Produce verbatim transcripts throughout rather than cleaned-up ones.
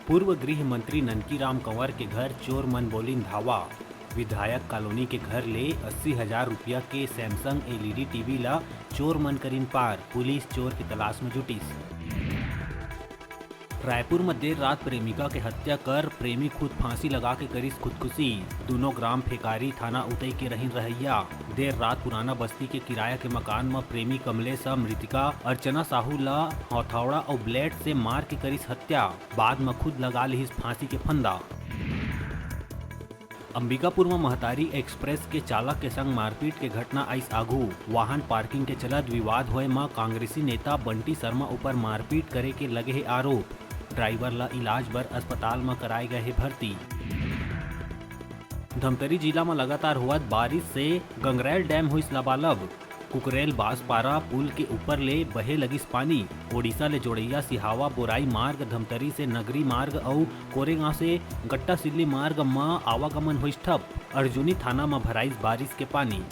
पूर्व गृह मंत्री ननकी राम कंवर के घर चोर मन बोलिन धावा। विधायक कॉलोनी के घर ले अस्सी हजार रुपया के Samsung L E D T V ला चोर मन करिन पार, पुलिस चोर के तलाश में जुटिस। रायपुर म देर रात प्रेमिका के हत्या कर प्रेमी खुद फांसी लगा के करिस खुदकुशी। दूनों ग्राम फेकारी थाना उतई के रहिन रहइया। देर रात पुराना बस्ती के किराया के मकान म प्रेमी कमलेश ह मृतिका अर्चना साहू ला हथौड़ा अउ blade से मार के करिस हत्या। बाद म खुद लगा लिहिस फांसी के फंदा। अंबिकापुर म महतारी एक्सप्रेस के चालक के संग मारपीट के घटना आइस आघू। वाहन पार्किंग के चलत विवाद होए म कांग्रेसी नेता बंटी शर्मा ऊपर मारपीट करे के लगे हे आरोप। ड्राइवर ल इलाज बर अस्पताल म कराए गए हे भर्ती। धमतरी जिला म लगातार होवत बारिश से गंगरेल डैम होइस लबालब। कुकरेल बांसपारा पुल के ऊपर ले बहे लगिस पानी। ओडिशा ले जोड़ैया सिहावा बोराई मार्ग, धमतरी से नगरी मार्ग अउ कोरेगांव से गट्टासिल्ली मार्ग म आवागमन होइस ठप। अर्जुनी थाना म भराइस बारिश के पानी।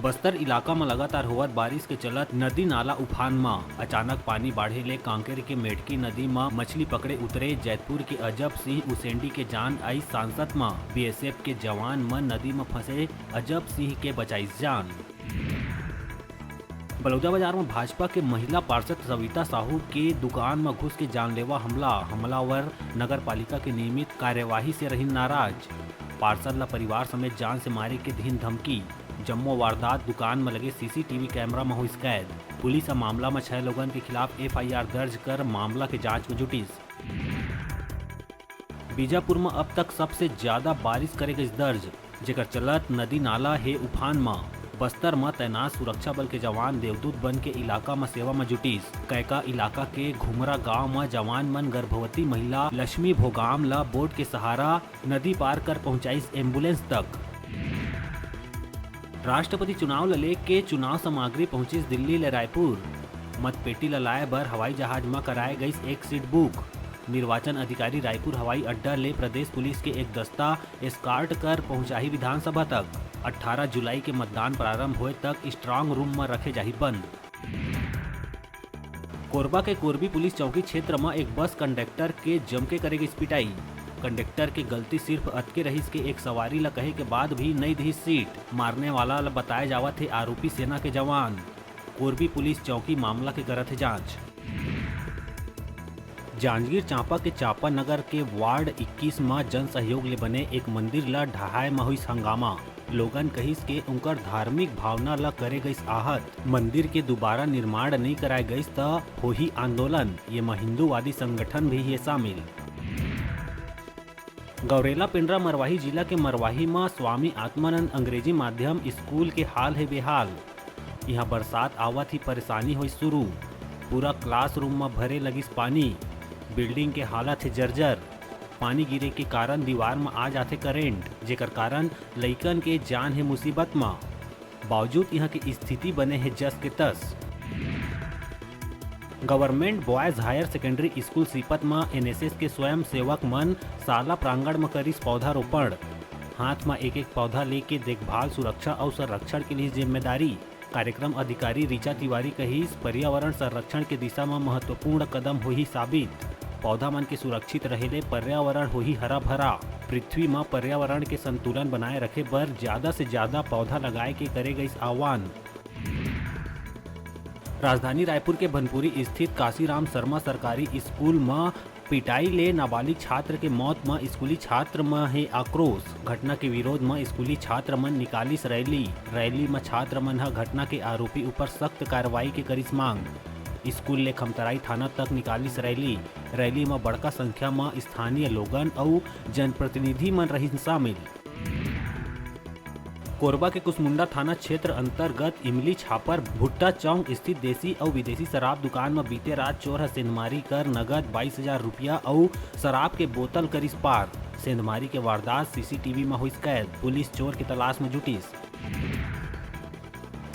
बस्तर इलाका म लगातार होवत बारिश के चलत नदी नाला उफान म। अचानक पानी बाढ़े ले कांकेर के मेढकी नदी म मछली पकड़े उतरे जैतपुर के अजब सिंह उसेंडी के जान आइस सांसत म। बीएसएफ के जवान मन नदी म फंसे अजब सिंह के बचाइस जान। बलौदाबाजार म भाजपा के महिला पार्षद सविता साहू के दुकान म घुस के जानलेवा हमला, हमलावर नगर पालिका के नियमित कार्यवाही से रहिन नाराज। पार्षद ल परिवार समेत जान से मारे के दीन धमकी। जम्मो वारदात दुकान म लगे सीसीटीवी कैमरा म होइस कैद। पुलिस ह मामला म छह लोगन के खिलाफ एफआईआर दर्ज कर मामला के जांच म जुटिस। बीजापुर म अब तक सबसे ज्यादा बारिश करे गइस दर्ज, जेकर चलत नदी नाला हे उफान म। बस्तर म तैनात सुरक्षा बल के जवान देवदूत बन के इलाका म सेवा म जुटिस। कैका इलाका के घुमरा गांव म जवान मन गर्भवती महिला लक्ष्मी भोगाम ल बोट के सहारा नदी पार कर पहुंचाइस एम्बुलेंस तक। राष्ट्रपति चुनाव ल लेके चुनाव सामग्री पहुंचिस दिल्ली ले रायपुर। मतपेटी ल लाए बर हवाई जहाज म कराए गइस एक सीट बुक। निर्वाचन अधिकारी रायपुर हवाई अड्डा ले प्रदेश पुलिस के एक दस्ता एस्कार्ट कर पहुंचाही विधानसभा तक। अट्ठारह जुलाई के मतदान प्रारंभ होए तक स्ट्रांग रूम म रखे जाही बंद। कोरबा के कोरबी पुलिस चौकी क्षेत्र म एक बस कंडक्टर के जमके करे गइस पिटाई। कंडक्टर के गलती सिर्फ अतके रहिस के एक सवारी ल कहे के बाद भी नइ दिस सीट। मारने वाला ल बताए जावत हे आरोपी सेना के जवान। कोरबी पुलिस चौकी मामला के करत हे जांच। जांजगीर चांपा के चांपा नगर के वार्ड इक्कीस म जन सहयोग ले बने एक मंदिर ल ढहाए म होइस हंगामा। लोगन कहिस के उंकर धार्मिक भावना ल करे गइस आहत। मंदिर के दुबारा निर्माण नइ कराए गइस त होही आंदोलन, ये म हिंदूवादी संगठन भी हे शामिल। गौरेला पेंड्रा मरवाही जिला के मरवाही म स्वामी आत्मानंद अंग्रेजी माध्यम स्कूल के हाल हे बेहाल। इहां बरसात आवत ही परेशानी होइस शुरू। पूरा क्लासरूम म भरे लगिस पानी। बिल्डिंग के हालत हे जर्जर। पानी गिरे के कारण दीवार म आ जाथे करंट, जेकर कारण लइकन के जान हे मुसीबत म। बावजूद इहां के स्थिति बने हे जस के तस। Government boys higher secondary school Sipat म एनएसएस के स्वयंसेवक मन शाला प्रांगण म करिस पौधारोपण। हाथ म एक-एक पौधा लेके देखभाल, सुरक्षा अउ संरक्षण के लिए जिम्मेदारी। कार्यक्रम अधिकारी ऋचा तिवारी कहिस, पर्यावरण संरक्षण के दिशा म महत्वपूर्ण कदम होही साबित। पौधा मन के सुरक्षित रहे ले पर्यावरण होही हरा-भरा। पृथ्वी म पर्यावरण के संतुलन बनाए रखे बर ज्यादा से ज्यादा पौधा लगाए के करे गइस आह्वान। राजधानी रायपुर के बनपुरी स्थित काशीराम शर्मा सरकारी स्कूल म पिटाई ले नाबालिग छात्र के मौत म स्कूली छात्र म हे आक्रोश। घटना के विरोध म स्कूली छात्र मन निकालिस रैली। रैली म छात्र मन ह घटना के आरोपी ऊपर सख्त कार्रवाई के करिस मांग। स्कूल ले खमतराई थाना तक निकालिस रैली। रैली म बड़का संख्या म स्थानीय लोगन अउ जनप्रतिनिधि मन रहिन शामिल। कोरबा के कुसमुंडा थाना क्षेत्र अंतर्गत इमली छापर भुट्टा चौक स्थित देसी अउ विदेशी शराब दुकान म बीते रात चोर ह सेंधमारी कर नगद बाईस हजार रुपया अउ शराब के बोतल करिस पार। सेंधमारी के वारदात सीसीटीवी म होइस कैद। पुलिस चोर के तलाश म जुटिस।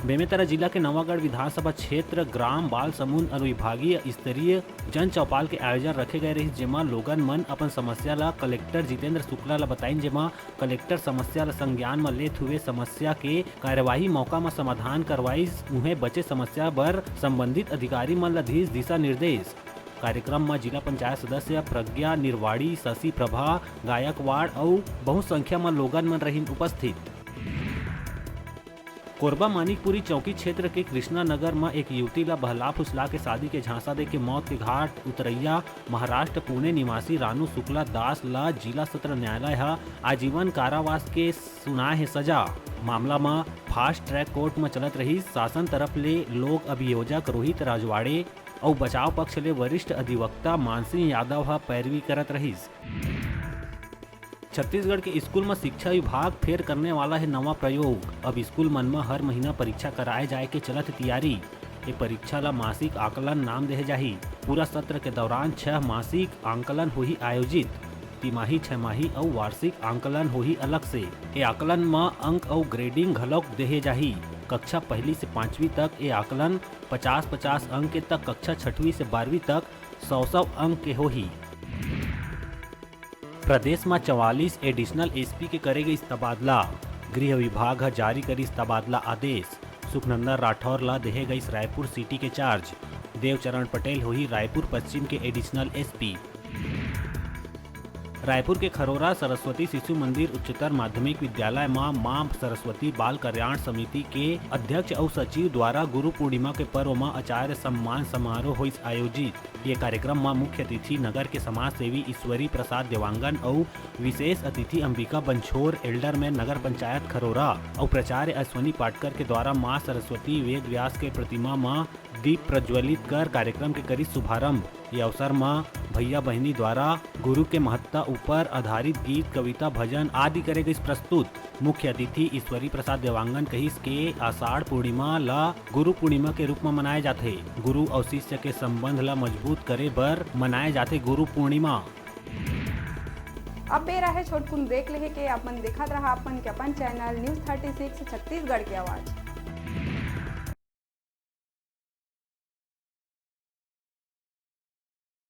बेमेतरा जिला के नवागढ़ विधानसभा क्षेत्र ग्राम बालसमुंद अनुविभागीय स्तरीय जन चौपाल के आयोजन रखे गए रहिस, जेमा लोगन मन अपन समस्या ला कलेक्टर जितेंद्र शुक्ला ला बताइन, जेमा कलेक्टर समस्या ला संज्ञान म लेत हुए समस्या के कार्यवाही मौका म समाधान करवाइस। उहें बचे समस्या बर संबंधित अधिकारी मन ला दिस दिशा निर्देश। कार्यक्रम म जिला पंचायत सदस्य प्रज्ञा निर्वाणी, शशि प्रभा गायकवाड़ अउ बहुत संख्या म लोगन मन रहिन उपस्थित। कोरबा मानिकपुरी चौकी क्षेत्र के कृष्णा नगर म एक युवती ल बहला फुसला के शादी के झांसा दे के मौत के घाट उतरैया महाराष्ट्र पुणे निवासी रानू शुक्ला दास ल जिला सत्र न्यायालय ह आजीवन कारावास के सुनाए हे सजा। मामला म फास्ट ट्रैक कोर्ट म चलत रहिस। शासन तरफ ले लोक अभियोजक रोहित राजवाड़े अउ बचाव पक्ष ले वरिष्ठ अधिवक्ता मानसिंह यादव ह पैरवी करत रहिस। छत्तीसगढ़ के स्कूल म शिक्षा विभाग फेर करने वाला हे नवा प्रयोग। अब स्कूल मन म हर महीना परीक्षा कराए जाए के चलत तियारी। ए परीक्षा ल मासिक आकलन नाम देहे जाही। पूरा सत्र के दौरान छह मासिक आकलन होही आयोजित। तिमाही, छमाही अउ वार्षिक आकलन होही अलग से। ए आकलन म अंक अउ ग्रेडिंग घलौक देहे जाही। कक्षा पहली से पाँचवीं तक ए आकलन पचास पचास अंक के, तक कक्षा छठवीं से बारहवीं तक सौ सौ अंक के होही। प्रदेश म चवालीस एडिशनल एसपी के करे गइस तबादला। गृह विभाग ह जारी करिस तबादला आदेश। सुखनंदन राठौर ला देहे गइस रायपुर सिटी के चार्ज। देवचरण पटेल होही रायपुर पश्चिम के एडिशनल एसपी। रायपुर के खरोरा सरस्वती शिशु मंदिर उच्चतर माध्यमिक विद्यालय म मां सरस्वती बाल कल्याण समिति के अध्यक्ष अउ सचिव द्वारा गुरु पूर्णिमा के पर्व म आचार्य सम्मान समारोह होइस आयोजित। ये कार्यक्रम म मुख्य अतिथि नगर के समाज सेवी ईश्वरी प्रसाद देवांगन अउ विशेष अतिथि अंबिका बंछोर, एल्डरमैन नगर पंचायत खरोरा अउ प्राचार्य अश्विनी पाटकर के द्वारा मां सरस्वती वेद व्यास के प्रतिमा म दीप प्रज्वलित कर कार्यक्रम के करिस शुभारंभ। ये अवसर म भैया बहिनी द्वारा गुरु के महत्ता ऊपर आधारित गीत, कविता, भजन आदि करे गइस प्रस्तुत। मुख्य अतिथि ईश्वरी प्रसाद देवांगन कहिस के आषाढ़ पूर्णिमा ला गुरु पूर्णिमा के रूप म मनाए जाथे। गुरु अउ शिष्य के संबंध ला मजबूत करे बर मनाए जाथे गुरु पूर्णिमा। अब बेरा हे छोटकुन ब्रेक लेहे के। आप मन देखत रहा अपन के अपन channel news thirty six Chhattisgarh के आवाज़।